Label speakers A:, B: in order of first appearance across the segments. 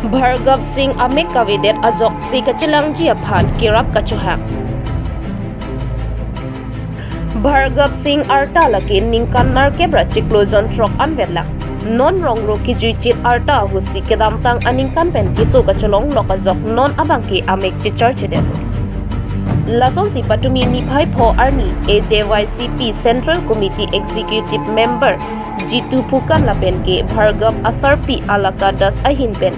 A: Bhargav Singh amek kawidet azok si kachilang ji aphan kirap kachuha. Bhargav Singh arta laki ningkan nar kebra chiklo trok anvedla. Non rong ro ki juichit arta husi kedam tang aningkan pen kiso kacholong lokazok non abangki amek chichar chiden. Lason si patumi ni phai pho army AJYCP Central Committee Executive Member Jitu Phukan lapen ke Bhargav Asarpi alaka das ahin pen.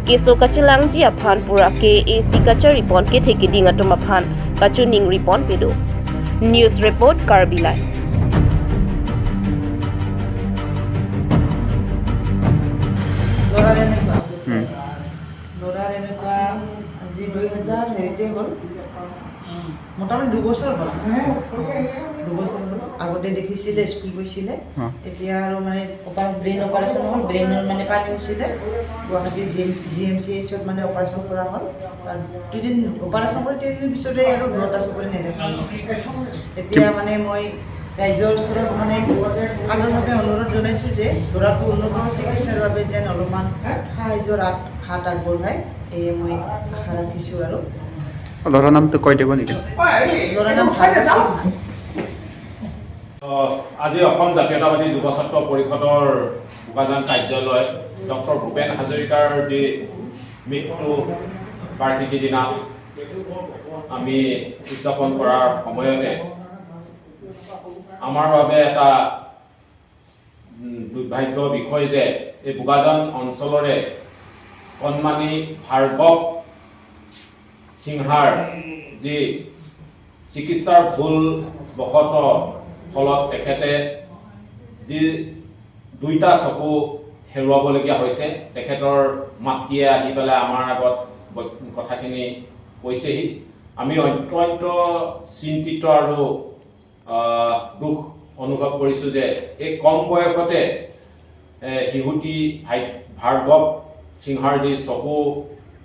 A: Keso kachilang ji aphan pura ke AC kachari pon ke theki dinga tuma phan kachuning ripon pedo. News report Karbilai.
B: ল'ৰাৰ এনেকুৱা, ল'ৰাৰ এনেকুৱা আজি 2000 হেৰিতে হ'ল, মোটামুটি 2 বছৰ হ'ল। 2 বছৰ হ'ল। আগতে দেখিছিলে, স্কুল গৈছিলে। এতিয়া আৰু মানে ব্ৰেইন অপাৰেশ্যন হ'ল। ব্ৰেইনৰ মানে পানী হৈছিলে। গুৱাহাটী জি এম চি এইচত মানে অপাৰেশ্যন কৰা হ'ল। তাৰ 3 দিন, অপাৰেশ্যন কৰি 3 দিন পিছতে আৰু দুয়োটা চকুৰে নেদেখা হ'ল। এতিয়া মানে মই ৰাইজৰ ওচৰত মানে সাধাৰণভাৱে অনুৰোধ জনাইছোঁ যে ল'ৰাটো উন্নত চিকিৎসাৰ বাবে যেন অলপমান সাহায্যৰ হাত আগবঢ়ায়, এয়ে মই আশা ৰাখিছোঁ। আৰু
C: ল'ৰাৰ নামটো কৈ দিব নেকি?
B: ল'ৰাৰ নাম ভাৰ্গৱ সিংহ।
D: আজি অসম জাতীয়তাবাদী যুৱ ছাত্ৰ পৰিষদৰ বোকাজান কাৰ্যালয়ত ডক্টৰ ভূপেন হাজৰিকাৰ যি মৃত্যু বাৰ্ষিকী দিনা আমি উদযাপন কৰাৰ সময়তে আমাৰ বাবে এটা দুৰ্ভাগ্য বিষয় যে এই বোকাজান অঞ্চলৰে কণমানি ভাৰ্গৱ সিংহাৰ যি চিকিৎসাৰ ভুল বশতঃ ফলত তেখেতে যি দুইটা চকু হেৰুৱাবলগীয়া হৈছে। তেখেতৰ মাতৃয়ে আহি পেলাই আমাৰ আগত কথাখিনি কৈছেহি। আমি অত্যন্ত চিন্তিত আৰু দুখ অনুভৱ কৰিছোঁ যে এই কম বয়সতে শিশুটি ভাৰ্গৱ সিংহাৰ যি চকু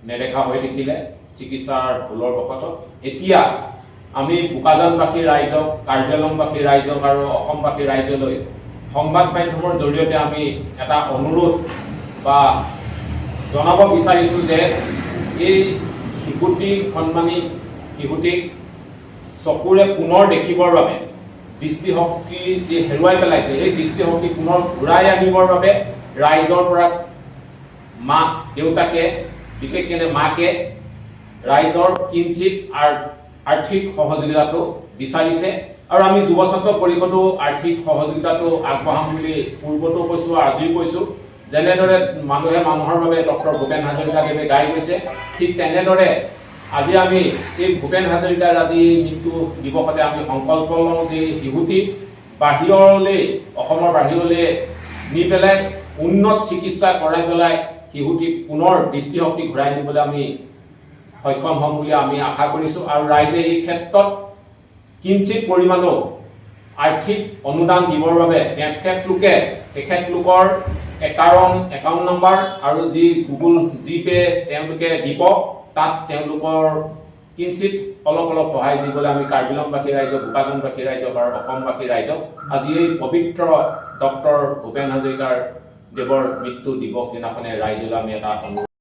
D: নেদেখা হৈ থাকিলে চিকিৎসাৰ ভুলৰ বশতঃ। এতিয়া আমি বোকাজানবাসী ৰাইজক, কাৰ্বি আংলংবাসী ৰাইজক আৰু অসমবাসী ৰাইজলৈ সংবাদ মাধ্যমৰ জৰিয়তে আমি এটা অনুৰোধ বা জনাব বিচাৰিছোঁ যে এই শিশুটি, কণমানি শিশুটিক চকুৰে পুনৰ দেখিবৰ বাবে, দৃষ্টিশক্তি যি হেৰুৱাই পেলাইছে, সেই দৃষ্টিশক্তি পুনৰ ঘূৰাই আনিবৰ বাবে ৰাইজৰ পৰা মাক দেউতাকে, বিশেষকৈ মাকে ৰাইজৰ কিঞ্চিত আৰ্থিক সহযোগিতাটো বিচাৰিছে। আৰু আমি যুৱ ছাত্ৰ পৰিষদো আৰ্থিক সহযোগিতাটো আগবঢ়াম বুলি পূৰ্বতো কৈছোঁ, আজিও কৈছোঁ। যেনেদৰে মানুহে মানুহৰ বাবে ডক্টৰ ভূপেন হাজৰিকাদেৱে গাই গৈছে, ঠিক তেনেদৰে আজি আমি এই ভূপেন হাজৰিকাৰ আজি মৃত্যু দিৱসতে আমি সংকল্প লওঁ যে এই শিশুটি বাহিৰলৈ, অসমৰ বাহিৰলৈ নি পেলাই উন্নত চিকিৎসা কৰাই পেলাই শিশুটিক পুনৰ দৃষ্টিশক্তি ঘূৰাই নিবলৈ আমি সক্ষম হ'ম বুলি আমি আশা কৰিছোঁ। আৰু ৰাইজে এই ক্ষেত্ৰত কিঞ্চিত পৰিমাণো আৰ্থিক অনুদান দিবৰ বাবে তেখেতলোকৰ একাউণ্ট নম্বৰ আৰু যি গুগল জি পে' তেওঁলোকে দিব, তাত তেওঁলোকৰ কিঞ্চিত অলপ অলপ সহায় দিবলৈ আমি কাৰ্বি আংলংবাসী ৰাইজক, বোকাজানবাসী ৰাইজক আৰু অসমবাসী ৰাইজক আজি এই পবিত্ৰ ডক্টৰ ভূপেন হাজৰিকাৰ দেৱৰ মৃত্যু দিৱস দিনাখনে ৰাইজলৈ আমি এটা অনুৰোধ